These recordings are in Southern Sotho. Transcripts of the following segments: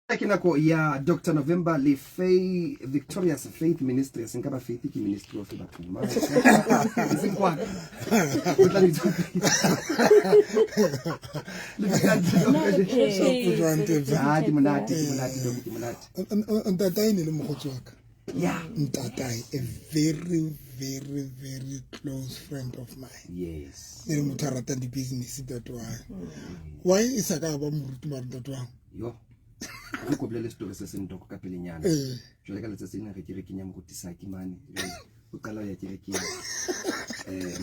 Ke nako ya Doctor November le Faye Victorious Faith Ministry. Se nka ba Faith ke ministry of batho. Ma. Seng kwa. O tla bitsa Faith. Le bitsa Ah, ke monate, ke monate, Doc, ke monate. Ntatae ne le mogotsi wa ka. Yeah. Ntatae, a very, very, very close friend of mine. Yes. Ne le motho a ratang di-business ntate wa. Why e sa ka ba moruti mare ntate wa? Yo. Re ko bolele story se seng Doc ka pelenyana. Ee. Jwale ka letsatsi lena re kerekeng ya moruti Saki mane. Jwale o qala ho ya kerekeng.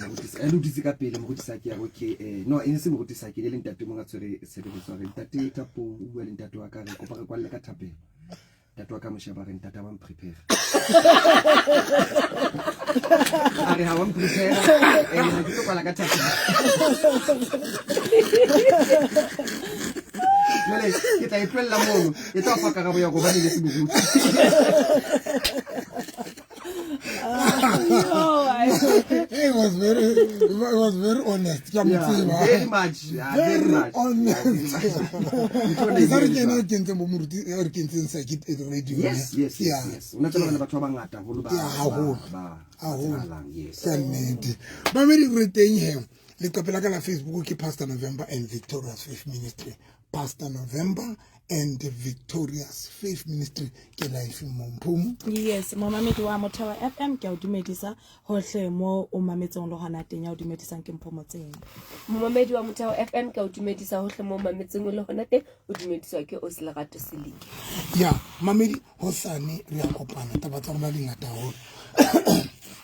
Moruti Saki, o dutse ka pele moruti Saki ya re okay, no e ne se moruti Saki, e ne le ntate mong a tshwere tshebeletso a re ntate Thapong o bua le ntate wa ka re kopa re kwalle ka thapelo. Ntate wa ka mo sheba a re ntate ha wa mprepare. A re ha wa mprepare, ha ke tlo kwala ka thapelo. Jwale ke tla e tlohella mono, e tla o fa karabo ya hore hobaneng e se moruti. He was very, he was very honest. Ke a mo Yeah, tseba. very much. Yeah, very Very much. honest. Yeah, very much. Ntho Ke sa re e ke ena jwalo. o kentseng bo moruti, o re kentseng circuit radio. Yes, yes, yes, Yeah. yes. O na tseba le batho ba bangata haholo ba Yeah, haholo. ba Haholo. tsebahalang, yes. Ka nnete. Mamedi re teng he. Leqephe la ka la Facebook ke Pastor November and Victorious Faith Ministry. Pastor November and Victorious Faith Ministry ke life mo Mphomo. Yes, momamedi wa Motheo FM ke a o dumedisa hohle mo o mametseng le hona teng ya o dumedisang ke Mpho Motseng. Momamedi wa Motheo FM ke a o dumedisa hohle mo o mametseng le hona teng o dumediswa ke Ausi Lerato Selike. Ya, mamedi hosane re a kopana taba tsa rona di ngata haholo.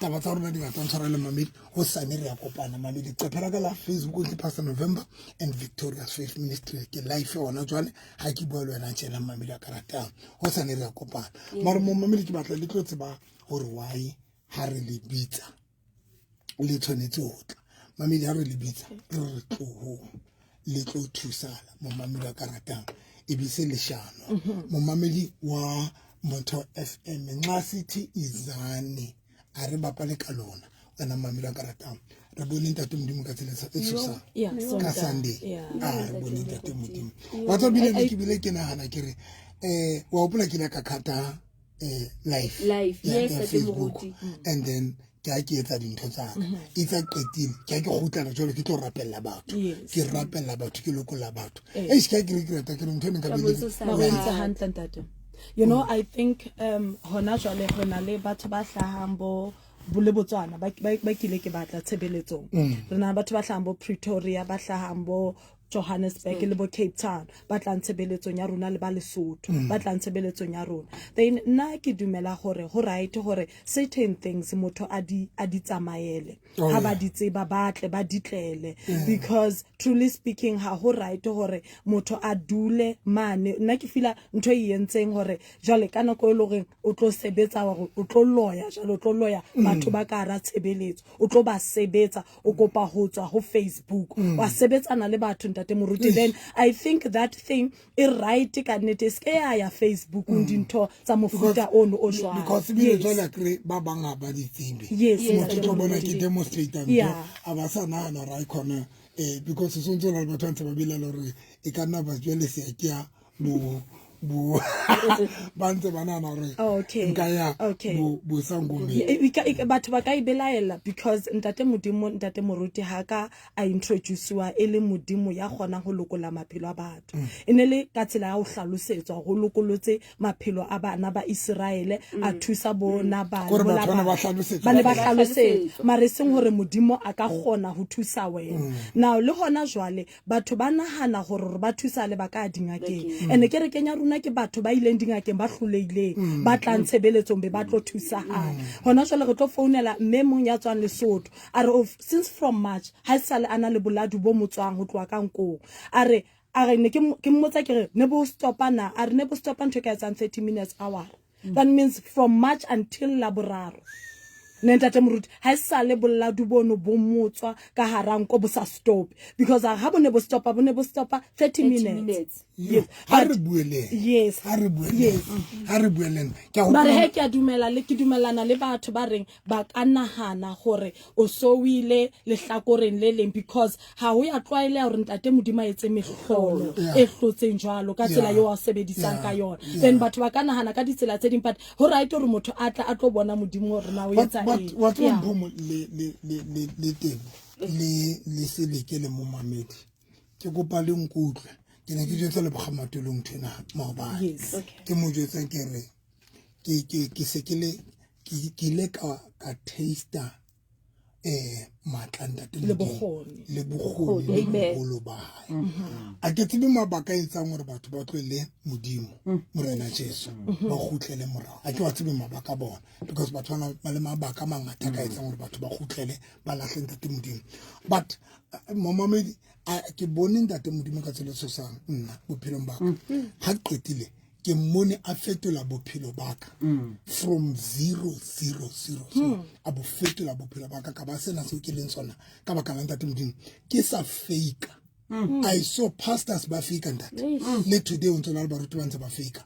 Taba tsa rona di ngata ntshwarele mamedi hosane re a kopana mamedi leqephe la ka la Facebook ke Pastor November and Victorious Faith Ministry ke live hona jwale ha ke bua le wena tjena mamedi a ka ratang hosane re a kopana mara mo mamedi ke batla le tlo tseba hore why ha re le bitsa le tshwanetse ho tla mamedi ha re le bitsa re re tlohong le tlo thusana momamedi a ka ratang e be se leshano momamedi wa Motheo FM nxa sithi izani a re bapale ka lona wena mamedi a ka ratang re bone ntate modimo ka tsela e tshosang Yeah, ka Sontaha. Sunday Yeah. a re bone ntate modimo wa tswa bile ne ke bile ke nagana ke re um wa gopola ke ile ka khata um life Live, ya yes, ya Ntate Facebook Moruti. and then ke a ke etsa dintho tsaka e tsa qetile ke a ke kgutlana jwale ke tlo rapella batho Yes. ke rapella batho ke lokolla batho eish ke a ke re ke rata ke re ntho e neng ka Ka be bo tsosa Ba o entse hantle ntate. You know, I think hona jwale re na le batho ba hlahang bo bo le Botswana ba ba ba kile ke batla tshebeletsong. Re na le batho ba hlahang bo Pretoria, ba hlahang bo Johannesburg le bo Cape Town ba tlang tshebeletsong ya rona le ba Lesotho ba tlang tshebeletsong ya rona. Then nna ke dumela hore ho right hore certain things motho a di a di tsamaele. Oh, Ha ba yeah. di tseba ba tle ba di tlele because truly speaking ha ho right hore motho a dule mane. Nna ke feel ntho e entseng hore jwale ka nako e leng hore o tlo sebetsa hore o tlo loya jwale o tlo loya batho ba ka hara tshebeletso o tlo ba sebetsa o kopa ho tswa ho Facebook wa sebetsana le batho ntate Moruti. Then I think that thing e right ka nnete e se ke ya ya Facebookong dintho tsa mofuta ono o jwalo. Because ebile Yes. jwale akere ba bang ha ba di tsebe. Yes, Yes, motho ntate tlo bona ke Moruti. demonstrate ntho Yeah. a ba sa nahana hore a khona because o sontse o na le batho ba ntse ba belaela hore e ka nna ba jwale se ke ya bo bo ba ntse ba nahana hore Okay. nka ya Okay. bo bo sangomeng. Batho ba ka e belaela because ntate Modimo ntate Moruti ha ka a introducewa e le Modimo ya kgonang ho lokolla maphelo a batho. E ne le ka tsela ya ho hlalosetswa ho lokolotse maphelo a bana ba Iseraele a thusa bo Nabal, Kore bo batho ba ne ba Labane. hlalosetswa. Ba ne ba Ba hlalosetswa. hlalosetswa. Mara e seng hore Modimo a ka kgona ho thusa wena. Now le hona jwale batho ba nahana hore hore ba thusa le ba ka dingakeng. Ene kerekeng ya rona ke batho ba ileng dingakeng ba hlolehileng, ba tlang tshebeletsong be ba tlo thusahala. Hona jwale re tlo founela mme mong ya tswang Lesotho a re since from March ha esale a na le boladu bo mo tswang ho tloha ka nkong. A re a re ne ke ke mmotsa ke re ne bo stopa na, a re ne bo stopa ntho e ka etsang 30 minutes hour. That means from March until Laboraro. Ne ntate moruti ha e sale boladu bono bo motswa ka hara nko bo sa stop because ha bo ne bo stopa bo ne bo stopa 30 minutes. Yes. Ha re bue le Yes. Ha re bue le Yes. Ha re bue le ke a Ba re hopola he ke a dumela le ke dumelana le batho ba reng ba ka nahana gore o so o ile lehlakoreng le leng because ha ho ya tlwaeleha gore ntate Modimo a etse mehlolo e hlotseng jwalo ka tsela eo a sebedisang ka yona. Then batho ba ka nahana ka ditsela tse ding but ho right gore motho a tla a tlo bona Modimo gore na o etsa eng. Wa tseba Mphomo le le le le le Tebo le le Seleke le momamedi ke kopa le nkutlwe ke ne ke jwetsa le bogamatolong ntho ena maobane. Yes. Ke mo jwetsa ke re ke ke ke se ke le ke ile ka ka taster matla ntate Le Modimo. bokgoni. Le bokgoni le Amen. boholo ba hae. A ke tsebe mabaka a etsang hore batho ba tlohele Modimo Morena Jesu ba kgutlele morao. A ke wa tsebe mabaka a bona because batho ba na le mabaka a mangata a ka etsang hore batho ba kgutlele ba lahle ntate Modimo. But momamedi ke bone ntate Modimo ka tsela e tshosang nna bophelong ba ka. Ha ke qetile ke mmone a fetola bophelo ba ka from 0 0 0 0 a bo fetola bophelo ba ka ka ba sena seo ke leng sona ka baka la ntate Modimo. Ke sa fake. I saw pastors ba fake ntate. Le today o ntse o na le baruti ba ntse ba fake.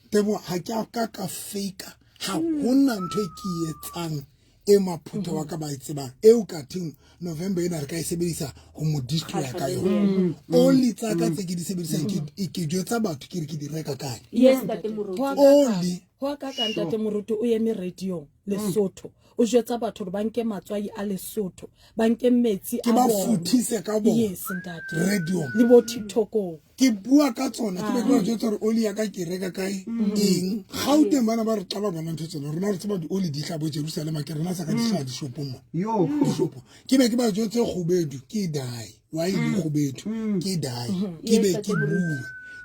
Tebo ha ke a ka ka fake ha hona ntho e ke e etsang e maphutha wa ka ba e tsebang eo ka theng November ena re ka e sebedisa ho mo destroy ka yona. Oli tsa ka tse ke di sebedisang ke jwetsa batho ke re ke di reka kae. Yes, ntate Moruti. Oli Ho a ka ka ntate Moruti o eme radiong Lesotho o jwetsa batho hore ba nke matswai a Lesotho ba nke metsi ke a ba bona. futhise ka bona. Yes ntate. Radiong. Le bo TikTokong. Ke bua ka tsona ke be ke ba jwetsa hore oli ya ka ke reka kae eng. Gauteng bana ba re qala bona ntho tsena rona re tseba di-oli di tla bo Jerusalema ke rena sa ka di hlaha dishopong mo. Yo. Dishopo. Ke be ke ba jwetse kgubedu ke dye. Why le kgubedu ke dye. Ke be ke bue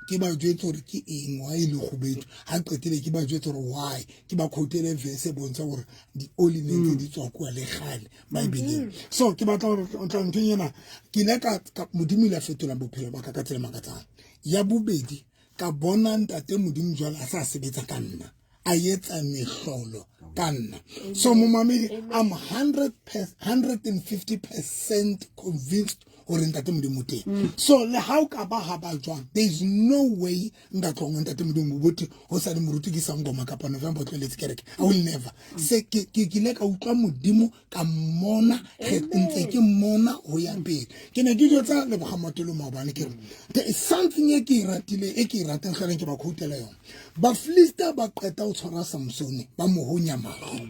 ke ba jwetse hore ke eng why le kgubedu. Ha qetile ke ba jwetse hore why ke ba quotele verse e bontsha hore di-oli ne ntse di tswa kua le kgale Bibeleng. So ke batla hore o tla nthong ena ke ile ka Modimo ile a fetola bophelo ba ka ka tsela e makatsang. Ya bobedi ka bona ntate Modimo jwale a sa sebetsa ka nna a etsa mehlolo ka nna. So momamedi I'm 150% convinced hore ntate Modimo teng. So le ha o ka ba ha ba jwang there is no way nka tlohang ntate Modimo bothi ho sa le moruti ke sangoma kapa November o tlohelletse kereke. I will never. Se ke ke ile ka utlwa Modimo ka mmona ge ntse ke mmona ho ya pele. Ke ne ke jwetsa Leboga Matolo maobane ke re there is something e ke e ratile e ke e ratang hloleng ke ba quotela yona. Bafilista ba qeta ho tshwara Samsone ba mo honya mahlo.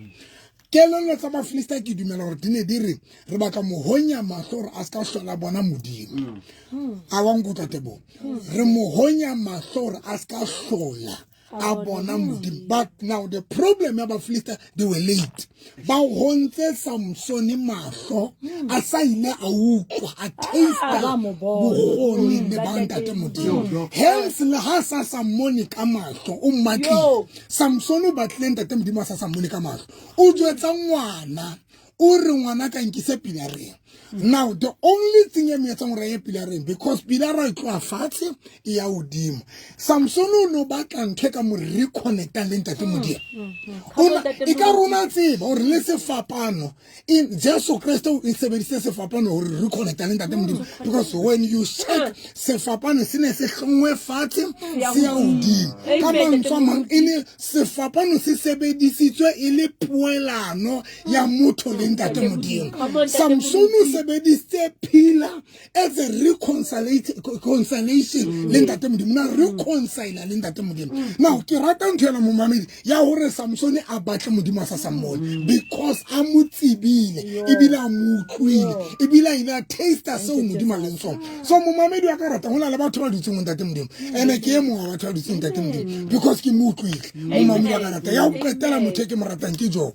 Kelello tsa Bafilista ke dumela hore di ne di re re batla mo honya mahlo hore a ska hlola bona Modimo. A wa nkutlwa Teboho? Re mo honya mahlo hore a ska hlola a bona Modimo. But now the problem ya Bafilista they were late. Ba hontse Samsone mahlo a sa ile a utlwa a taste Ba mo bona. bokgoni le ba ntate Modimo. Hence le ha sa sa mmone ka mahlo o mmatlile. Yo. Samsone o batlile ntate Modimo a sa sa mmone ka mahlo. O jwetsa ngwana o re ngwana ka nkise pilareng. Now the only thing e mo etsang hore a ye pilareng because pilara e tloha fatshe e ya hodimo. Samsone o no batla ntho e ka mo reconnectang le ntate Modimo. E ka rona tseba hore le sefapano in Jesu Kreste o sebedisitse sefapano hore reconnecta le ntate Modimo because when you check sefapano se ne se hlongwe fatshe se ya hodimo. Ka mantswe a mang e le sefapano se sebedisitswe e le poelano ya motho le ntate Modimo. Samsone o sebedisitse pillar as a reconciliation le ntate Modimo. Na reconcile le ntate Modimo. Now ke rata ntho ena momamedi ya hore Samsone a batle Modimo a sa sa mmone because a mo tsebile ebile a mo utlwile ebile a ile a taste seo Modimo a leng sona. So momamedi wa ka rata ho na le batho ba dutseng ho ntate Modimo ene ke e mong wa batho ba dutseng ntate Modimo because ke mo utlwile. Momamedi wa ka rata ya ho qetela motho e ke mo ratang ke Job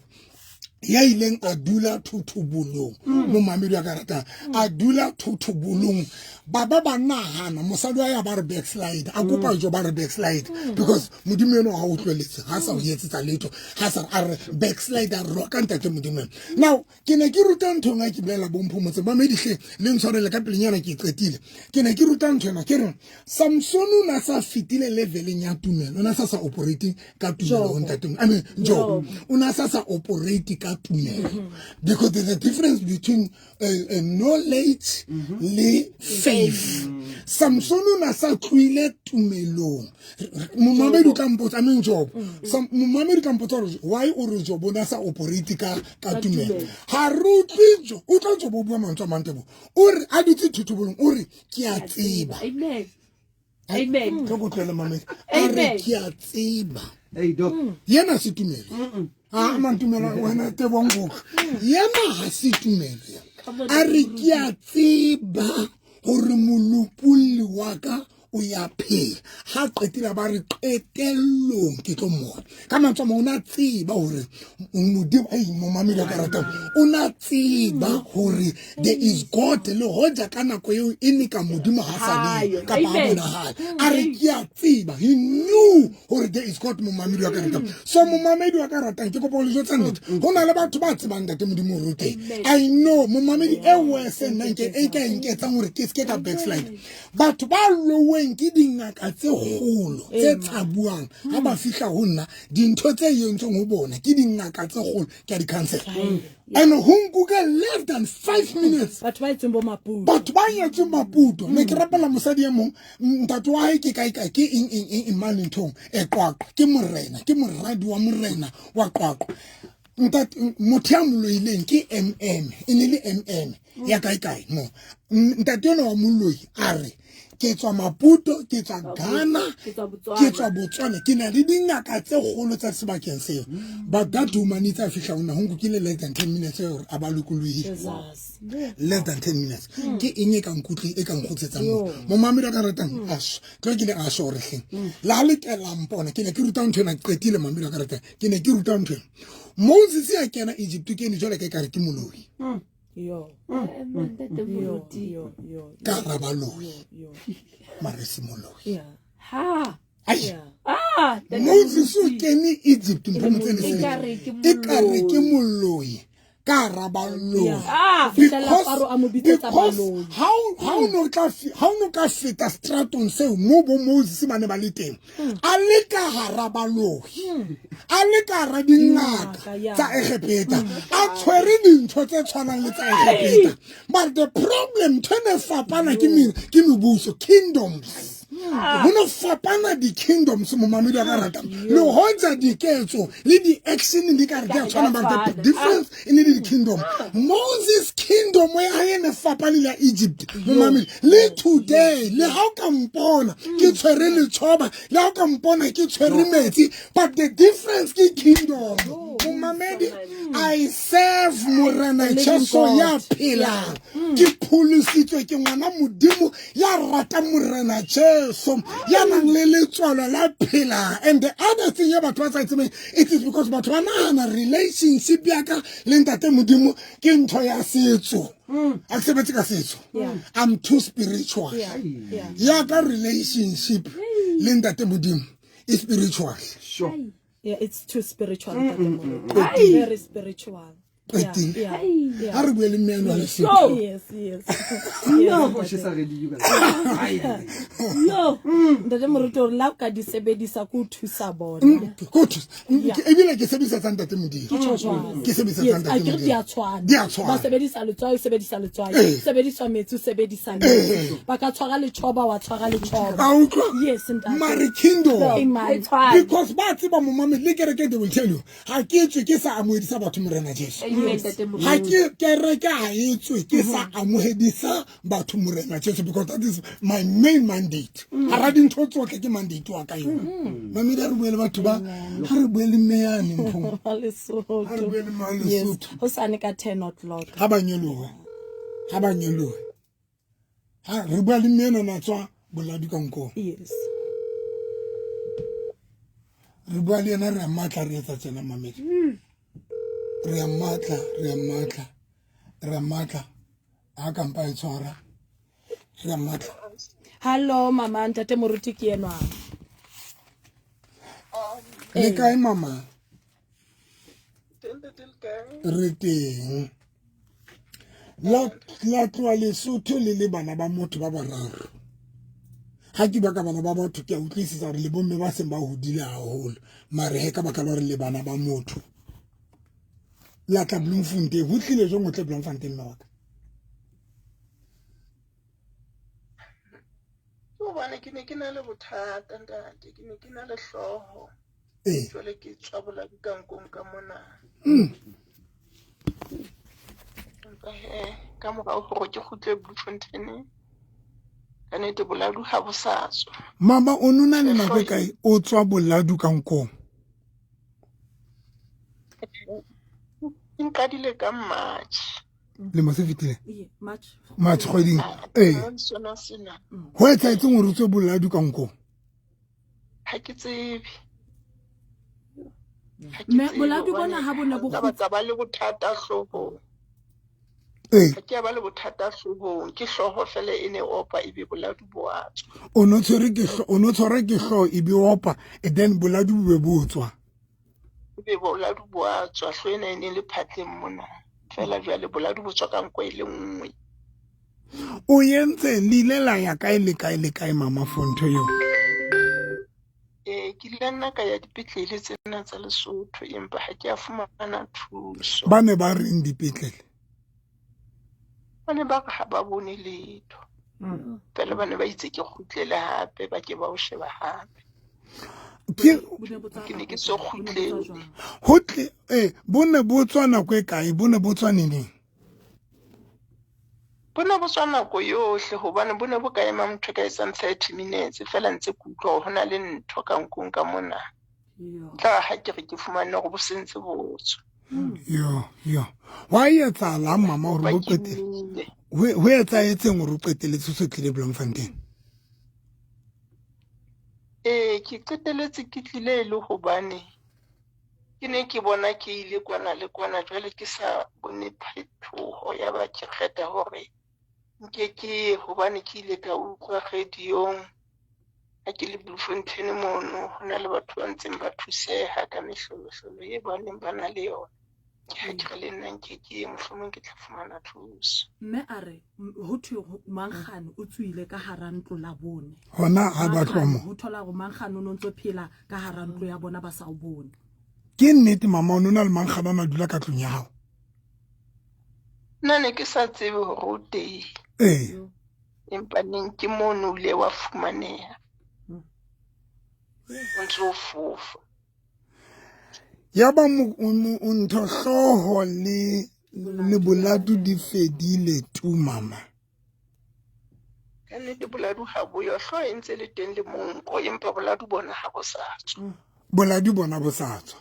ya ileng a dula thothobolong. Momamedi wa ka ratang a dula thothobolong ba ba ba nahana mosadi wa ya ba re backslide a kopa jo ba re backslide because Modimo eno ha o utlweletse ha sa o etsetsa letho ha sa a re backslide a roka ntate Modimo. Now ke ne ke ruta ntho ena ke bolela bomphomotse ba medihle le ntshwarele ka pelenyana ke qetile. Ke ne ke ruta ntho ena ke re Samson o na sa fetile leveleng ya tumelo o na sa sa operating ka tumelo ho ntate. I mean Job o na sa sa operate ka ka tumelo because there's a difference between knowledge le faith. Samson o na sa tlohile tumelong. Momamedi o tla mpotsa, I mean Job. Momamedi o tla mpotsa gore why o re Job o na sa operate ka tumelo. Ha re utlwe Jo, o tla Job o bua mantswe a mang, Teboho. O re a dutse thothobolong, o re ke a tseba. Amen. Amen. Tlo ko tlohele mamedi. A re Amen. ke a tseba. Hey, Doc. Yena se tumelo. A man tumelo wena Teboho nkutlwe. Yena ha se tumelo. A re ke a tseba hore molopolli wa ka o ya phela. Ha qetile ba re qetellong ke tlo mmona. Ka mantswe a mang o na tseba hore Modimo, ei, momamedi wa ka ratang, o na tseba hore there is God, le hoja ka nako eo e ne ka Modimo ha sa le Hayo. kapa ha Amen. bonahale. A re ke a tseba, he knew hore there is God, momamedi wa ka ratang. So momamedi wa ka ratang, ke kopa ho le jwetsa nnete, ho na le batho ba tsebang ntate Modimo hore o teng. I know momamedi e worse nna nke e ka nketsang hore ke seke ka backslide. Batho ba loweng ke dingaka tse kgolo tse tshabuang ha ba fihla ho nna, dintho tse entsweng ho bona ke dingaka tse kgolo, ke a di cancel. And ho nkuke less than 5 minutes. Batho ba etseng bo Maputo. Batho ba etseng Maputo. Ne ke rapela mosadi e mong, ntate wa hae ke kae kae, ke eng, eng, eng, eng, mane nthong, e Qwaqwa, ke morena, ke moradi wa morena wa Qwaqwa. Ntate, motho ya moloileng ke MM, e ne le MM ya kae kae mo. Ntate enwa wa moloi a re ke tswa Maputo, ke tswa Ghana, Ke tswa Botswana. ke tswa Botswana, ke na le dingaka tse kgolo tsa sebakeng seo. But that woman itse a fihla ho nna, ho nkukile less than 10 minutes hore a ba lokolohile. Jesus. Less than 10 minutes. Ke eng e ka nkutlwe, e ka nkgutsetsang moo? Momamedi wa ka ratang, a shwa. Tlo ke ne a shwa hore hleng. Le ha le kela mpona, ke ne ke ruta ntho ena, ke qetile mamedi wa ka ratang. Ke ne ke ruta ntho ena. Moses a kena Egypt, ke ene jwale ka ekare ke moloi. Yo. Amen, ntate Yo, Moruti. yo, yo, Ka hara baloi. yo. Mare se moloi. Yeah. Ha. Ai. Yeah. Ah, ntate Moses o Moruti. kene Egypt, mpho motsene se. Ekare ke Ekare ke moloi. moloi. Ka hara baloi. Yeah. Ah, Fihlela Because Faro a mo bitsetsa because baloi. ha o no tla fi-, ha o no ka feta stratong seo mo bo Moses ba ne ba le teng, a le ka hara baloi, a le ka hara dingaka Dingaka, yeah. tsa Egepeta, a tshwere dintho tse tshwanang le tsa Egepeta. But the problem, ntho e ne fapana ke ke mebuso, kingdoms. Ho no fapana di-kingdoms, momamedi wa ka ratang. Le hoja diketso le di-action di ka re di a tshwana, but the difference e ne le di-kingdom. Moses kingdom ya hae e ne fapane le ya Egypt, momamedi. Le today, le ha o ka mpona ke tshwere letjhoba, le ha o ka mpona ke tshwere metsi, but the difference ke kingdom. Momamedi, I serve Morena Living Jesu God. ya phelang. Ke pholositswe ke ngwana Modimo ya ratang Morena Jesu, ya nang le letswalo la phelang. And the other thing ya batho ba sa e tsebeng, it is because batho ba nahana relationship ya ka le ntate Modimo ke ntho ya setso. Ha ke sebetse ka setso. Yeah. I'm too spiritual. Yeah. Yeah. Ya ka relationship le ntate Modimo e spiritual. Sure. Yeah, it's too spiritual, Ntate Moruti. Very spiritual. Yeah, Qetile. yeah, yeah. Ha re bue le mme enwa Lesotho. Yes, yes. No. Oh, she's already you guys. Ai, ai, ai. No. Ntate Moruti hore la o ka di sebedisa ko o thusa bona. Ko thusa. Yeah. Ebile ke sebedisetsa ntate Modimo. Ke tjho jwalo. Ke sebedisetsa Yes, ntate akere Modimo. di a tshwana. Di a tshwana. Ba sebedisa letswai, o sebedisa letswai. Eh. Sebediswa metsi, o sebedisa metsi. Ba ka tshwara letjhoba, wa tshwara letjhoba. A utlwa? Yes, ntate. Mare kingdom. Amen. Tshwana. Because ba tseba momamedi le kereke, they will tell you, ha ke tswe ke sa amohedisa batho Morena Jesu. Amen, ntate Moruti. Ha ke kereke ha e tswe ke sa amohedisa batho Morena Jesu, because that is my main mandate. Hara dintho tsohle ke mandate wa ka eo. Mamedi, ha re bue le batho ba, ha re bue le mme yane mphong. Wa Lesotho. Ha re bue le mme wa Yes. Lesotho. Hosane ka 10 o'clock. Ha ba nyoloha. Ha ba nyoloha. Ha re bua le mme enwa na tswa Boladu ka nkong. Yes. Re bua le yena, re a matla, re etsa tjena mamedi. Re a matla, re a matla, re a matla. Ha ka mpa e tshwara, re a matla. Hello mama, ntate Moruti ke enwa. Le kae mama? Re teng. La tloha Lesotho le le bana ba motho ba bararo. Ha ke bua ka bana ba batho, ke a utlwisisa hore le bomme ba seng ba hodile haholo. Mare he ka baka la hore le bana ba motho. La tla Bloemfontein. Ho tlile jwang o tle Bloemfontein mme wa ka? Ke hobane ke ne ke na le bothata ntate, ke ne ke na le hlooho. Ee. Jwale ke tswa boladu ka nkong ka mona. Empa he, ka morao hore ke kgutle Bloemfontein, ka nnete boladu ha bo sa tswa. Mama o no na le nako e kae o tswa boladu ka nkong? Ke nqadile ka March. Lemo se fetileng? Ee, March. March kgweding. Ee. Selemong sona sena. Ho etsahetseng hore o tswe boladu ka nkong? Ha ke tsebe. Ha ke Mme tsebe boladu hobane bona ha bo ne bo ha nka batla ba le bothata hloohong. Ee. Ha ke a ba le bothata hloohong, ke hlooho fela e ne opa ebe boladu bo a tswa. O no tshwere ke o no tshwara ke hlooho e be opa, and then boladu bo be bo tswa. Ebe boladu bo a tswa, hlooho ena e ne le phatleng mona. Fela jwale boladu bo tswa ka nko e le nngwe. O entse le ile la ya kae le kae le kae mama for ntho eo? Ke ile nna ka ya dipetlele tsena tsa Lesotho empa ha ke a fumana thuso. Ba ne ba reng dipetlele? Ba ne ba re ha ba bone letho. Fela ba ne ba itse ke kgutlele hape ba ke ba o sheba hape. Ke Ke ne ke so kgutlele. Ho tle bo ne bo tswa nako e kae? Bo ne bo tswa neneng? Bo ne bo tswa nako yohle hobane bo ne bo ka ema motho ka etsang 30 minutes fela ntse ke utlwa hore ho na le ntho ka nkong ka mona. Tla ha ke re ke fumane hore bo sentse bo tswa. Yo, yo. Wa etsahalang mama hore bo qetele? Ho etsahetseng hore o qeteletse o se tlile Bloemfontein? Ke qeteletse ke tlile e le hobane ke ne ke bona ke ile kwana le kwana jwale ke sa bone phetoho ya ba ke kgetha hore nke ke ye hobane ke ile ka utlwa radio-ong ha ke le Bloemfontein mono ho na le batho ba ntseng ba thuseha ka mehlolohlolo e ba neng ba na le yona. Ke ha ke re le nna nke ke ye mohlomong ke tla fumana thuso. Mme a re ho thwe mankgane o tswile ka hara ntlo la bone. Hona ha ba tloha mo. Ho thola hore mankgane o no ntso phela ka hara ntlo ya bona ba sa o bone. Ke nnete mama o no na le mankgane a na dula ka tlung ya hao? Nna ne ke sa tsebe hore o teng. Empa neng ke mono o ile wa fumaneha. O ntse o fofa. Ya ba ntho hlooho le boladu di fedile tu mama. Ka nnete boladu ha bo yo, hlooho e ntse le teng le monko empa boladu bona ha bo sa tswa. Boladu bona bo sa tswa.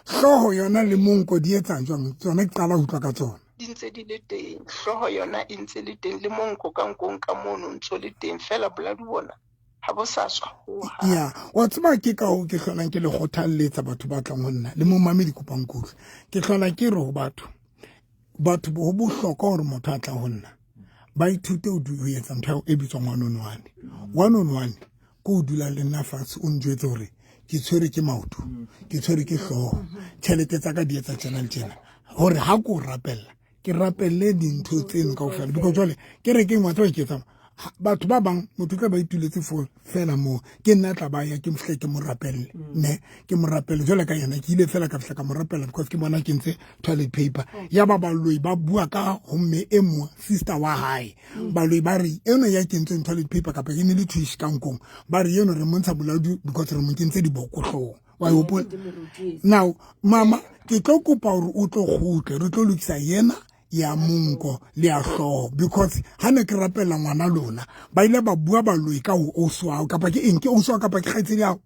Hlooho yona le monko di etsang jwang? Tsona ke qala ho utlwa ka tsona. Di ntse di le teng, hlooho yona e ntse le teng le monko ka nkong ka mono ntso le teng fela boladu bona ha bo sa tswa hohang. Ya, wa tseba ke ka hoo ke hlolang ke le kgothalletsa batho ba tlang ho nna le momamedi kopang kutlwe. Ke hlola ke re ho batho, batho ho bohlokwa hore motho a tla ho nna ba ithute ho etsa ntho e bitswang one on one. One on one ke o dula le nna fatshe o njwetse hore ke tshwere ke maoto, ke tshwere ke hlooho, tjhelete tsa ka di etsa tjena le tjena, hore ha ke o rapella ke rapelle dintho tseno kaofela. Because jwale ke re keng wa tseba ke etsang, batho ba bang motho tla ba ituletse for fela moo ke nna tla ba ya ke fihle ke mo rapelle, ne ke mo rapelle jwale ka yena ke ile fela ka fihla ka mo rapella because ke bona ke ntse toilet paper. Ya ba baloi ba bua ka ho mme e mong sister wa hae, baloi ba re eno ya kentseng toilet paper kapa e ne le twish ka nkong, ba re eno re montsha boladu because re mo kentse diboko hloohong. Wa e hopola? Now mama ke tlo kopa hore o tlo kgutle re tlo lokisa yena ya monko le ya hlooho because ha ne ke rapela ngwana lona ba ile ba bua baloi ka ho ausi wa hao kapa ke eng, ke ausi wa kapa ke kgaitsedi ya hao?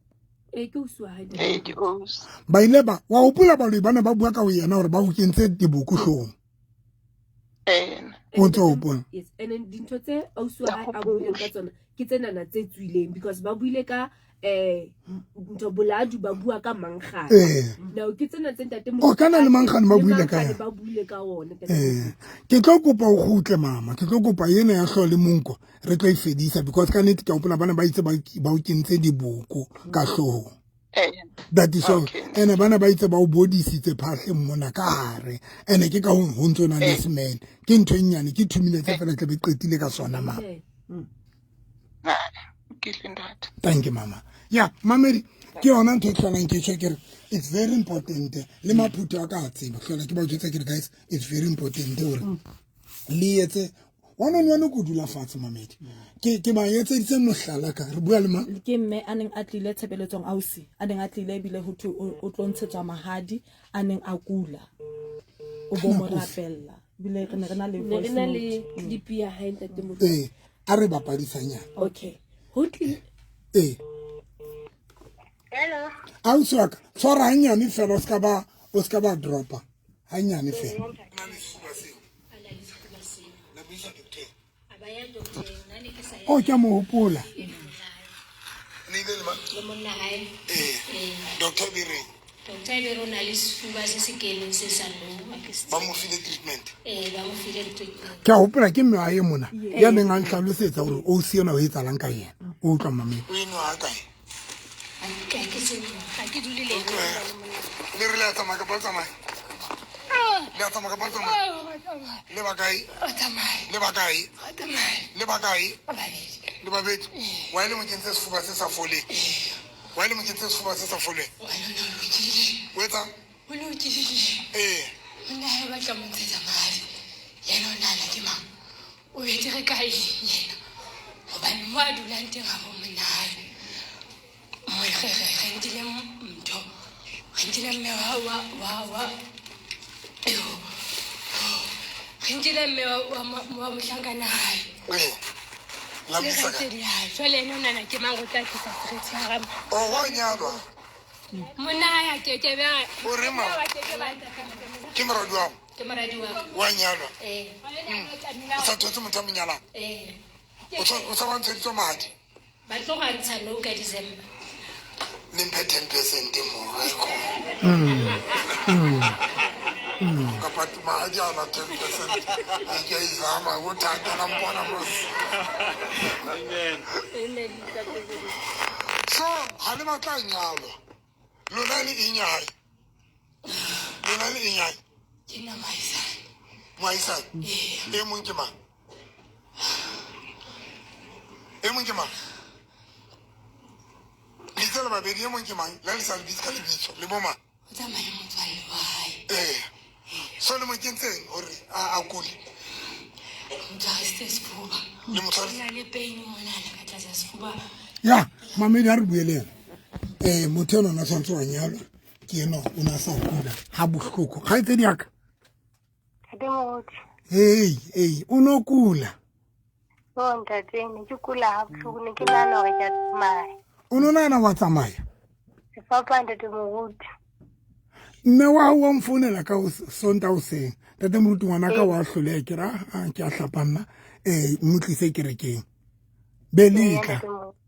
Ee, ke ausi wa hae. Ee, ke ausi. Ba ile ba wa hopola baloi ba ne ba bua ka ho yena hore ba o kentse diboko hloohong. O ntso hopola? Yes, and then dintho tse ausi wa hae a buileng ka tsona ke tsenana tse tswileng because ba buile ka ntho boladu ba bua ka mankgane. Now ke tsena tse ntate O kana le mankgane ba buile ka ba buile ka ona. Ke tlo kopa o kgutle mama, ke tlo kopa yena ya hlooho le monko re tlo e fedisa because ka nnete ke a hopola bana ba itse ba o kentse diboko ka hloohong. That is all. Ene bana ba itse ba o bodisitse phahleng mona ka hare. Ene ke ka ho ntso na le smell. Ke ntho e nyane ke 2 minutes fela tle be qetile ka sona mama. Thank you mama. Ya mamedi Ke yona ntho e tlholang ke tjho ke re it's very important le maphutho a ka a tseba hlola ke ba jwetsa ke re guys it's very important hore le etse one on one ko dula fatshe mamedi ke ke ba etseditse mohlala ka re bua le mang ke mme a neng a tlile tshebeletsong ausi a neng a tlile ebile ho thwe o tlo ntshetswa mahadi a neng a kula o bo mo rapella ebile re ne re na le ne re voice na note. le clip ya hae ntate moruti ee a re bapadisanyana okay ho tlile ee Hello. ausi wa ka tshwara hannyane fela o ska ba o ska ba dropa hannyane fela o ke a mo hopola Le monna hae. ee doctor bereng Doctor ebe o na le sefuba se se keneng se sa lowa ke se ba mo file treatment eh ba mo file treatment. ke a hopola ke mme wa e mona ya neng a ntlhalosetsa gore o si ena o etsalang ka yena o utlwa mamedi o enwa ga kae Ha ke se ha ke dule le ena le monna. le re le a tsamaya kapa le tsamaya le a tsamaya kapa le tsamaya le ba kae le ba kae le ba kae le babedi wa e le mo kentse sefuba se sa foleng wa e le mo kentse sefuba se sa foleng o etsang O lokile. ee Monna hae ba tla mo ntshetsa madi. Yena o nahana ke mang? O betere ka eng yena? Hobane mo a dulang teng ha bo monna hae. Mo re nkile ntho. Re nkile mme wa Yo. Re nkile mme wa mohlankana hae. ee la Le mo isa kae kgaitsedi ya hae. Jwale ena o nahana ke mang o tla tlisa seriti hara o wa nyalwa monna hae a keke be a- O re mang? A keke be a- ke moradi wa Ke moradi wa ka. wa nyalwa Eh. o sa thotse motho a mo nyalang Eh. o sa ba ntsheditswe madi Ba tlo go ntsha nou ka December. le mphe 10% mo kapa mahadi ana 10% e ke a izama go thata la mpona mos so ga le batla nyalwa lona le eng ya hae lona le eng ya hae Ke nna moahisani. moahisane e mong ke mang e mong ke mang lebitso le babedi e mong ke mang le ha le sa lebitse ka lebitso le bo mang O tsamaya motswalle wa hae. ee so le mo kentseng gore a kule Mo tshwarisitse sefuba. Le mo O na le pain monana ka tlasa sefuba. ya mamedi a re bue le ena um motho ena o ne a tshwanetse wa nyalwa ke ena o ne a sa kula ga bohloko kgaitsedi yaka Ntate Moruti. ei ei o ne o kula No ntate, ne ke kula ha bohloko, ne ke nahana hore ke a tsamaya. o ne o nahana wa tsamaya Sefapano ntate Moruti. mme wa hao wa mfounela ka sonta hoseng tate moruti ngwanaka wa hloleha ke ra "Ah, ke a hlapa nna um mo tlise kerekeng be Eya, letla ntate Moruti.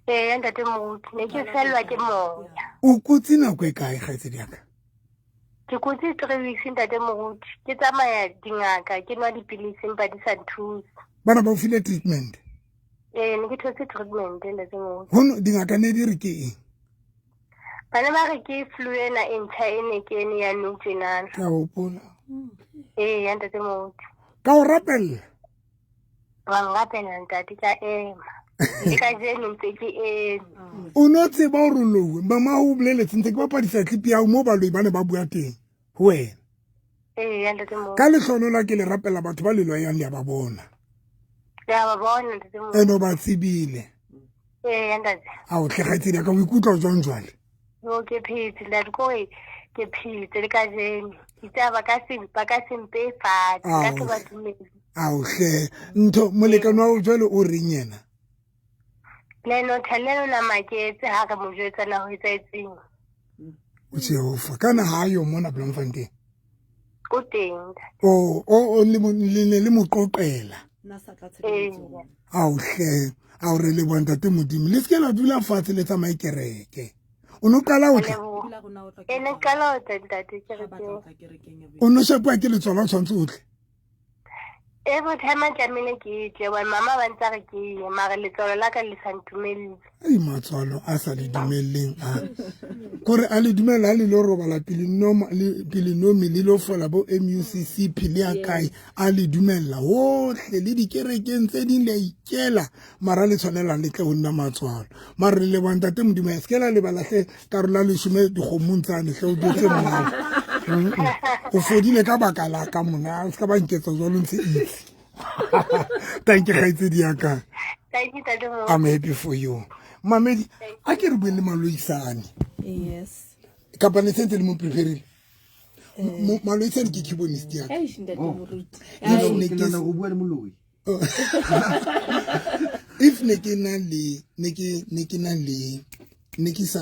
Eya ntate Moruti, ne ke fellwa ke moya. o kotse nako e kae kgaitsedi yaka Ke kotse 3 weeks ntate Moruti. Ke tsamaya dingaka, ke nwa dipilisi empa di sa nthuse. bana ba o file treatment Ee, ne ke thotse treatment ntate Moruti. hono dingaka ne di re ke eng Bana ba re ke flu ena e ntjha e ne kene ya nou tjenana. ke a hopola Eya ntate Moruti. ka o rapella Wa nrapela ntate ka ema. Le kajeno ntse ke eme. o no tseba gore lowe mama o boleletse ntse ke bapadisa clip ya hao moo baloi ba ne ba bua teng ho wena Eya ntate Moruti. ka lehlono la ke le rapela batho ba le loyang le a ba bona Ke a ba bona ntate Moruti. ene o ba tsebile Eya ntate. a o tle kgaitsedi ya ka o ikutlwa jwang jwale Yo ke phetse ntate kore ke phetse le kajeno. Itse ba ka se mpe fatshe ka ke ba dumele. ao hle ntho molekane wa o jwale o reng yena Le ena o le ena o na maketse ha re mo jwetsa na ho etsahetseng. o jehova kana ha yo mona Bloemfontein O teng ntate. o le le le mo qoqela nna sa tla tshebeletsong ao hle ao re leboha ntate modimo le seke la dula fatshe le tsamaye kereke o no qala ho tla Leboha. Ebile rona o tla E ne kerekeng. qala ho tla ntate Ha batla ho kerekeng. tla kerekeng every o no shapuwa ke letswalo o tshwanetse o tle Every time a tlamehile ke tle hobane mama ba ntse a re ke ye mare letswalo la ka le sa ntumelle. Ei matswalo a sa le dumelleng a kore a le dumela a le lo robala pele nomi le lo fola bo MUCC pele ya kae a le dumella hohle le dikerekeng tse ding le a ikela mara le tshwanela le tle ho nna matswalo mare le leboha ntate modimo ya se ke la lebala hle karolo ya leshome dikgomong tsane hle o jwetse mmao o fodile ka baka la ka mona o se ka ba nketsa jwalo ntse itse thank you kgaitsedi ya ka. Thank you, Ntate Moruti. I'm happy for you. Mamedi, a ke re bueng le Maloisane. Yes. Kapa ne sentse le mo preferile. Maloisane ke keyboardist ya ka. Eish, Ntate Moruti. If ne Ke ke nahana go bua le moloi. If ne ke na le ne ke ne ke na le ne ke sa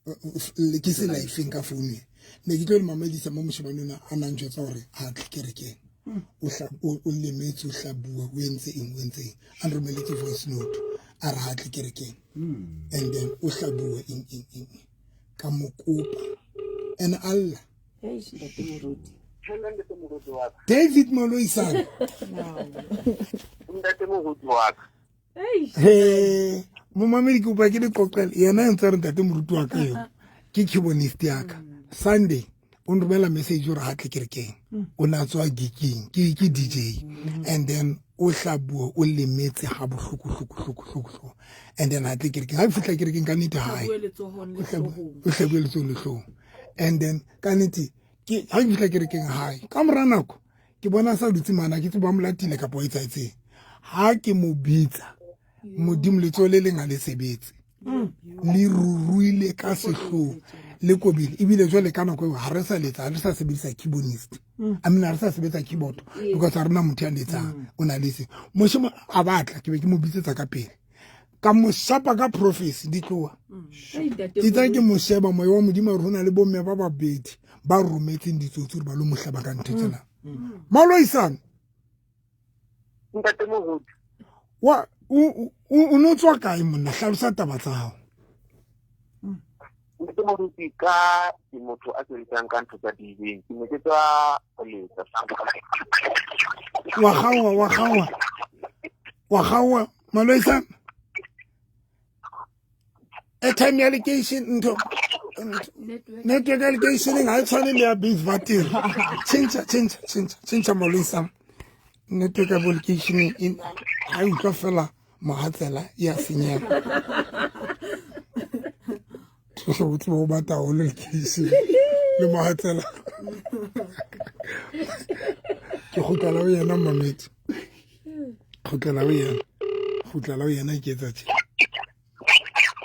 ke se lifeng ka phone ne ke tlo le mamedisa mo moshemane ona a nang jwetsa hore ha tle kerekeng o hla o lemetse o hlabua o entse eng o entse eng a nromeletse voice note a re ha tle kerekeng and then o hlabua eng eng eng ka mo kopa and Allah. Eish, Ntate Moruti. David Moloisane. Ntate moruti wa ka. He momamedi ke kopa ke le qoqele yena e ntse re ntate moruti wa ka eo ke keyboardist ya ka. Sunday o nromela message gore ha tle kerekeng o ne a tswa giking ke DJ and then o hlabua o lemetse ha bohloko hloko hloko hloko hloko and then ha tle kerekeng ha ke fihla kerekeng ka nnete hae o hlabue letsohong le hloohong and then ka nnete ke ha ke fihla kerekeng hae ka mora nako ke bona sa dutse mana ke tseba molatile kapa o etsaetseng ha ke mo bitsa modimo letsoho le leng ha le sebetse le ruruile ka sehloho le kobile ebile jwale ka nako eo ha re sa letsa ha re sa sebedisa keyboardist I mean ha re sa sebetsa keyboard because ha rena motho ya letsang o na le se moshimo a batla ke be ke mo bitsetsa ka pele ka mo shapa ka prophecy di tloha ke tsa ke mo sheba moya wa modimo a re ho na le bomme ba babedi ba rometseng ditsotsi gore ba lo mo hlaba ka ntho tsena Maloisane Ntate moruti. Wa o no tswa kae monna hlalosa taba tsa hao. Ntate moruti ka ke motho a sebetsang ka ntho tsa DJ ke ne ke tswa ho letsa. Wa gaoa wa gaoa wa gaoa Maloisane airtime ya lekeishene ntho network ya lekeisheneng ga e tshwane le ya base battery tšhentšha tšhentšha tšhentšha tšhentšha Maloisane network ya bo lekeisheneng ga e utlwa fela mohatsela ya senyega tsohle o tseba o bata haholo lekeisheneng le mohatsela ke kgutlela ho yena mamedi kgutlela ho yena kgutlela ho yena ke etsa tje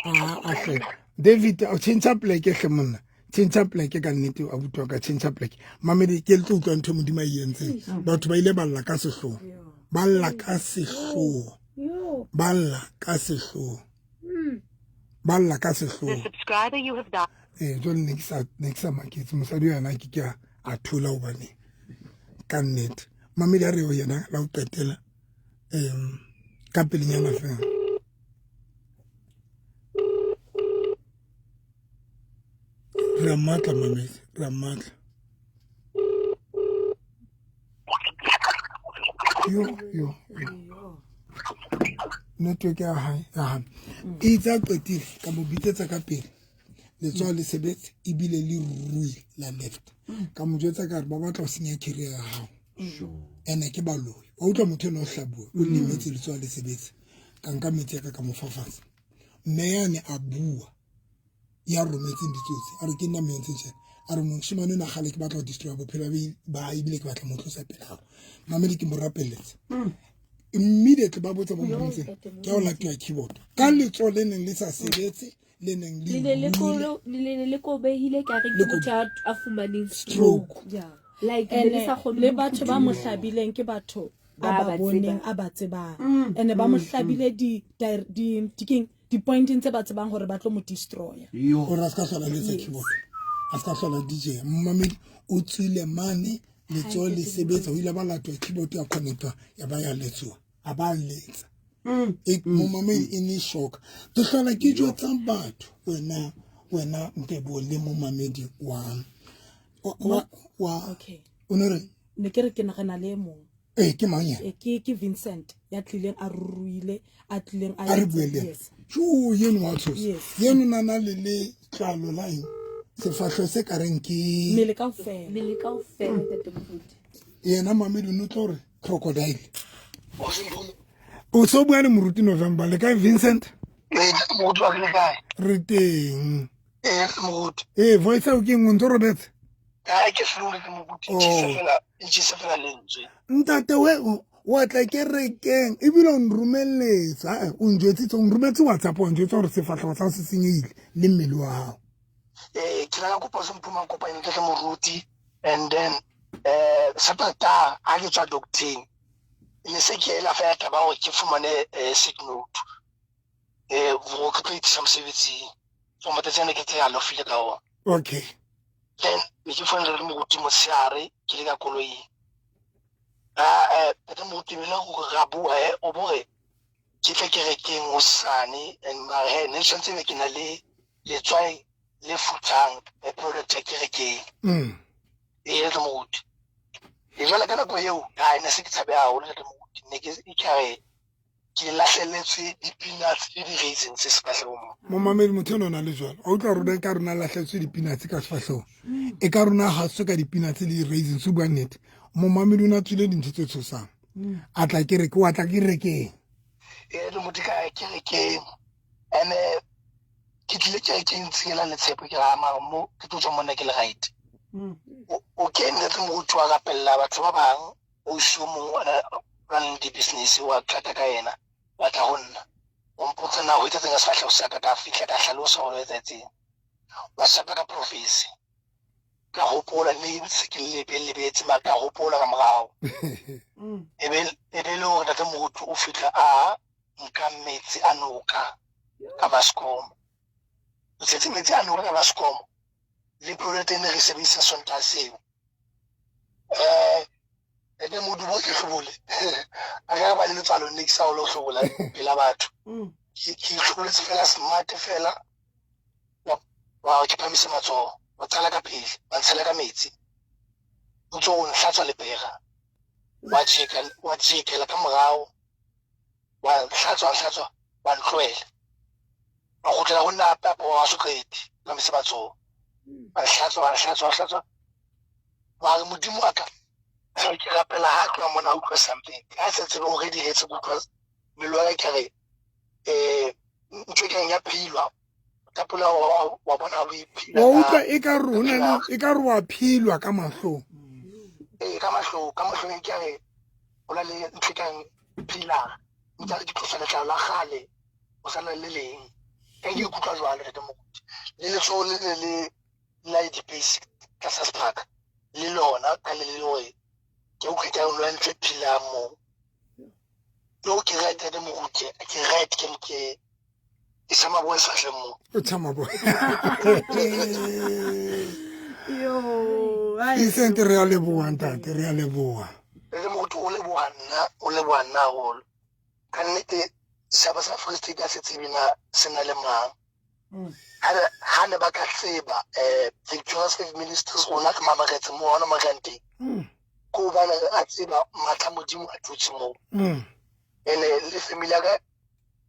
a hle David o tšhentšha pleke hle monna tšhentšha pleke ka nnete a butwa ka tšhentšha pleke mamedi ke le tlo utlwa ntho modimo a e entseng batho ba ile ba lla ka sehloho ba lla ka sehloho ba lla ka sehloho ba lla ka sehloho ee jwale ne ke sa maketse mosadi yena ke ke a thola hobane ka nnete mamedi a re ho yena la ho qetela um ka pelenyana fela re a matla mamedi re a matla yo yo yo network ya hae ya hae e itse a qetile ka mo bitsetsa ka pele letsoho le sebetse ebile le ruile la left ka mo jwetsa ka re ba batla ho senya career ya hao ene ke baloi wa utlwa motho ena o hlabuwe o lemetse letsoho le sebetse ka nka metsi ya ka ka mo fafatsa mme yane a bua ya rometseng ditsotsi a re ke nna mo entseng tjena a re moshimane ona kgale ke batla ho destroy bophelo ba hae ebile ke batla mo tlosa pele gago mamedi ke mo rapeletse immediately ba botsa ba mo rometseng ke ya o latiwa keyboard ka letsoho le neng le sa sebetse le neng le le kobehile ka re ke motho a fumaneng stroke like le sa kgone le batho ba mo hlabileng ke batho a ba boneng a ba tsebang ene ba mo hlabile di di di di-pointeng tse ba tsebang gore ba tlo mo destroya gore a se ka hlola letsa keyboard a se ka hlola DJ momamedi o tswile mane letsoho le sebetsa o ile ba latwa keyboard ya connectwa ya ba ya letsoa a ba letsa momamedi e ne shock ke hlola ke jwetsang batho wena wena Ntebo le momamedi wa wa okay o ne re ne ke re ke nagana le e mongwe. Ee, ke mang yena? Eh, ke Vincent ya tlileng a ruruile, a tlileng a re bue le yena. Jo, yeno wa tshosa. Yeno na na le letlalo la eng, sefahleho se ka reng ke mmele kaofela. Mmele kaofela, ntate Moruti. Yena mamedi o ne o tlo re crocodile. O so bua le Moruti November. Le kae, Vincent? Ee, ntate Moruti wa ke le kae? Re teng. Ee, Moruti. Ee, voice eo ke eng, o ntse o robetse? Ai, ke flu ke moruti, ntjhisa fela lentswe. Ntate we wa tla kerekeng ebile o nromeletse, ae o njwetsitse, o nrometse WhatsApp, wa njwetsa gore sefatlhego sa se senyegile le mmele wa gago. Ee, ke la kopa se mphuma kopane ntate moruti, and then Saturday ha ke tswa docteng ne se ke ela fela taba gore ke fumane sick note, gore ke tlo itsisa mosebetsing for matsatsi a ne ke tse a lofile ka ona. Okay. Then ne ke founela le moruti motshehare ke le ka koloing. Ntate moruti ebile gore ra bua, o bore ke tle kerekeng hosane, and mare he ne tshwanetse be ke na le letswai le futhang, product ya kerekeng. Ee, ntate moruti. E jwale ka nako eo, ha ne se ke tshabe haholo ntate moruti, ne ke ekare ke lahleletswe di-peanuts le di-raisins sefahlehong mo. Momamedi, motho eno o na le jwalo, a utlwa rona ka rona lahletswe di-peanuts ka sefahlehong, e ka rona ga swe ka di-peanuts le di-raisins. O bua nnete, momamedi o ne a tswile dintho tse tshosang, a tla kereke, wa tla kerekeng. Ee, le motho ka kerekeng, and ke tlile kerekeng tsela le tshepo, ke ra mara mo ke tlo tswa mona ke le right. O kene le moruti wa rapella batho ba bang, o so mongwe o na le di-business wa qata ka yena, wa tla ho nna o mpotsa na ho etsetseng ka sefahleho sa ka, ka fihla ka hlalosa hore o etsetseng, wa shapa ka profesi, ka hopola le se ke lebetse mara ka hopola ka morao. E be le hore ntate moruti o fihla a nka metsi a noka ka basikomo, o tletse metsi a noka ka basikomo le product e ne re sebedisa Sontaha seo. Ene modumo ke hlobole, a ka ba le letswalo ne ke sa o lo hlobola pela batho, ke itlhoboletse fela smart fela, wa ke phamise matsoho, wa qala ka pele, wa ntshela ka metsi, o ntso o nhlatswa lepera, wa tjekela ka morao, wa hlatswa, wa ntlohela, wa kgutlela ho nna hape, hape wa so qete, phamise matsoho, wa hlatswa, wa re modimo wa ka, ke rapela ha tloha mona a utlwa something, ha se tsebe hore di hetse, kutlwa mmele wa ka ke re ntho e kang ya philwa, tapola wa bona o iphila, wa utlwa e ka rona e ka re wa philwa ka mahlong. Ee, ka mahlong ke re ho na le ntho e kang phila, ntse ke tlosa letlalo la kgale, o sala le leng, ka ke ikutlwa jwalo ntate moruti, le letsoho le le la di-basic tlasa sephaka le lona ka le le hore ke utlwe ke lwa ntho e phelang moo. No, ke right ntate moruti, ke right, ke ke tshama boe sefahleng moo. O tshama boe. Vincent, re a leboha ntate, re a leboha. Ntate moruti, o leboha nna, o leboha nna haholo. Ka nnete setjhaba sa Free State ha se tsebe na se na le mang. Ha ne ba ka tseba Victoria's Faith Ministries rona re mamaretse mo hona Maranteng. Ke hobane a tseba matla Modimo a dutse moo. Ene le family ya ka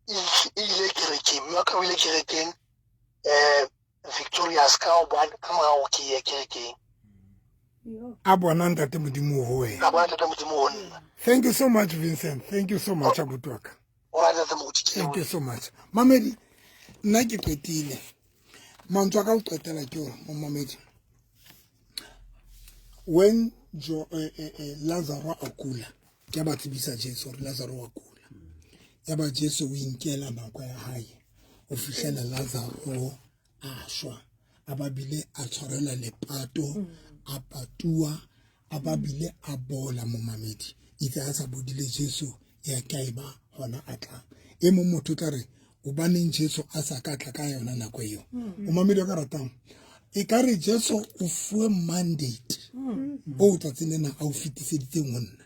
e ile kerekeng, mme wa ka o ile kerekeng Victoria's ka hobane ka morao ke ye kerekeng. A bona ntate Modimo ho wena. A bona ntate Modimo ho nna. Thank you so much Vincent. Thank you so much abuti wa ka. Thank you so much. Mamedi, nna ke qetile. Mantswe a ka ho qetela ke hore momamedi, when Lazaro a kula, ke a ba tsebisa Jesu hore Lazaro wa kula. Ya ba Jesu o inkela nako ya hae o fihlela Lazaro a shwa, a ba bile a tshwarela lepato, a patuwa, a ba bile a bola. Momamedi, itse a sa bodile Jesu ya ka e ba hona a tlang. E mong motho o tla re hobaneng Jesu a sa ka tla ka yona nako eo. Momamedi o ka ratang, e ka re Jesu o fuwe mandate o tsatsing lena a o fetiseditseng ho nna.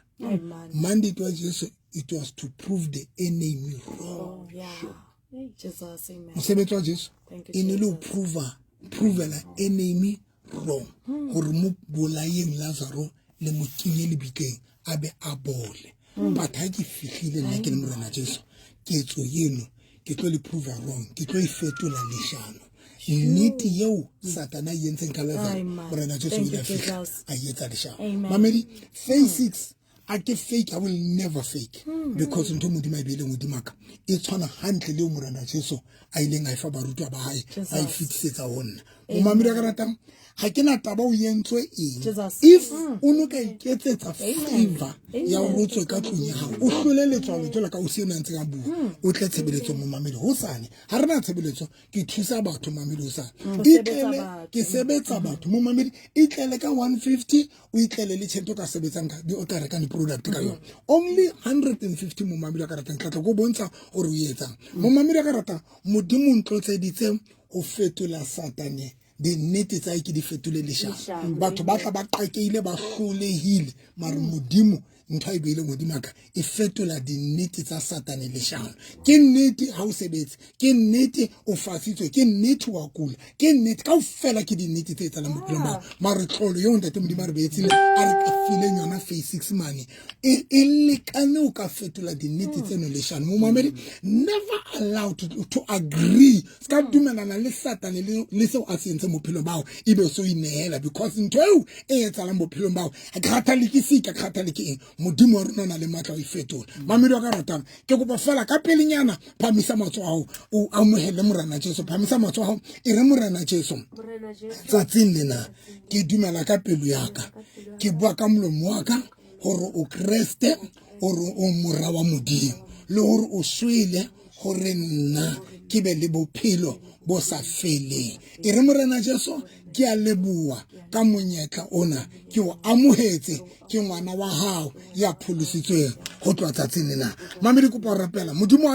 Mandate wa Jesu, it was to prove the enemy wrong. Mosebetsi wa Jesu e ne le ho provela enemy wrong, hore mo bolayeng Lazaro le mo kenye lebitleng. a be a bole. But ha ke fihlile nna ke le Morena Jesu, ketso eno ke tlo le prove wrong, ke tlo e fetola leshano. Nnete eo Satana a e entseng ka Lazaro, Morena Jesu o ile a fihla a e etsa leshano. Mamedi, phase 6 a ke fake, I will never fake, because ntho Modimo a e beileng hodimo ka e tshwana hantle le eo Morena Jesu a ileng a e fa barutwa ba hae, a e fetisetsa ho nna. Momamedi a ka ratang, ga ke na taba o entswe eng. If o no ka iketsetsa favor ya hore o tswe ka tlung ya gago, o hlole letswalo jwalo ka o se ena ntseng a bua, o tle tshebeletsong. Momamedi, hosane ga re na tshebeletso, ke thusa batho. Mamedi, hosane itlele, ke sebetsa batho. Momamedi, itlele ka 150, o itlele le tšhelete o ka sebetsang ka o ka rekang di-product ka yone, only 150. Momamedi a ka ratang, tlatla ko bontsha gore o etsang. Momamedi a ka ratang, Modimo ntlotseditse ho fetola Satane dinnete tsa ke di fetole leshano. Batho ba tla ba qakeile, ba hlolehile, mare Modimo ntho a e beileng godimo ka e fetola dinnete tsa Satane leshano. Ke nnete ha o sebetse, ke nnete o fasitswe, ke nnete wa kula, ke nnete kaofela, ke dinnete tse etsalang bophelong bao. Mare tlolo eo ntate Modimo a re beetseng, a re fileng yona phase 6 mane, e lekane o ka fetola dinnete tseno leshano. Momamedi, never allow to agree, se ka dumelana le Satane le seo a se entseng bophelong bao, ebe o se o inehela, because ntho eo e etsalang bophelong bao, ga ke kgathale ke sika, ke kgathale ke eng, Modimo wa rona o na le matla o e fetola. Mamedi wa ka ratang, ke kopa fela ka pelenyana, phamisa matsoho ao, o amohele Morena Jesu. Phamisa matsoho ao, e re, Morena Jesu, tsatsing lena ke dumela ka pelo ya ka, ke bua ka molomo wa ka gore o Kreste, gore o mora wa Modimo, le gore o swele gore nna ke be le bophelo bo sa feleng. E re, Morena Jesu, ke a leboa ka monyetla ona, ke o amohetse, ke ngwana wa hao ya pholositsweng go tloa tsatsing lena. Mamedi, kopa o rapela Modimo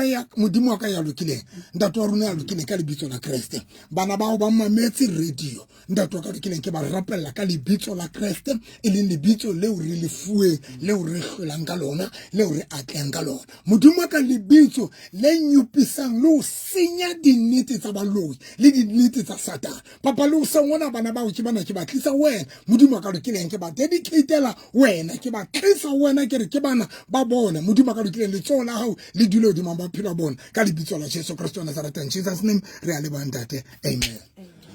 wa ka ya lokileng, ntate wa rona ya lokileng, ka lebitso la Kreste, bana bao ba mametse radio, ntate wa ka lokileng, ke ba rapella ka lebitso la Kreste, e leng lebitso leo re le fuweng, leo re hlolang ka lona, leo re atlehang ka lona. Modimo wa ka, lebitso le nyupisang le ho senya dinnete tsa baloi le dinnete tsa Satane. Papa, le hoseng ona bana bao ke bana ke ba tlisa wena. Modimo wa ka lokileng, ke ba dedicatela wena, ke ba tlisa wena, ke re ke bana ba bona. Modimo wa ka lokileng, letsoho la hao le dule hodima maphelo a bona, ka lebitso la Jesu Kristo wa Nazareth. In Jesus name re a leboha, ntate, amen.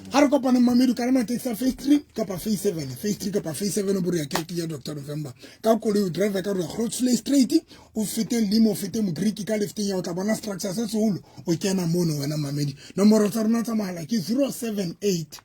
Ha re kopaneng, mamedi, ka matekisi a phase 3 kapa phase 7, phase 3 kapa phase 7, o bore ya kereke ya Dr November. Ka koloi o driver ka roya Grootvlei straight, o fete limo, o fete Mogriki, ka lefteng ya o tla bona structure se seholo, o kena mono wena. Mamedi, nomoro tsa rona tsa mohala ke 078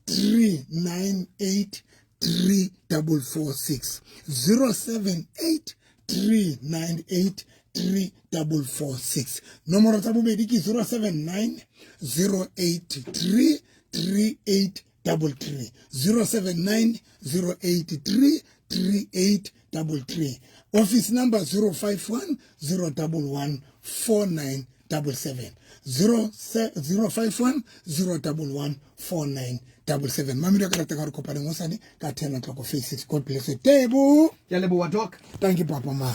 398 3446, 078 398 3446. Nomoro tsa bobedi ke 079 083 3833, 079 083 3833. Office number 051 011 4977, 051 011 4977. Mamedi a ka ratang, re kopaneng hosane ka 10 o'clock, phase 6. God bless you. Tebo. Ke a leboha, Doc. Thank you, papa ma.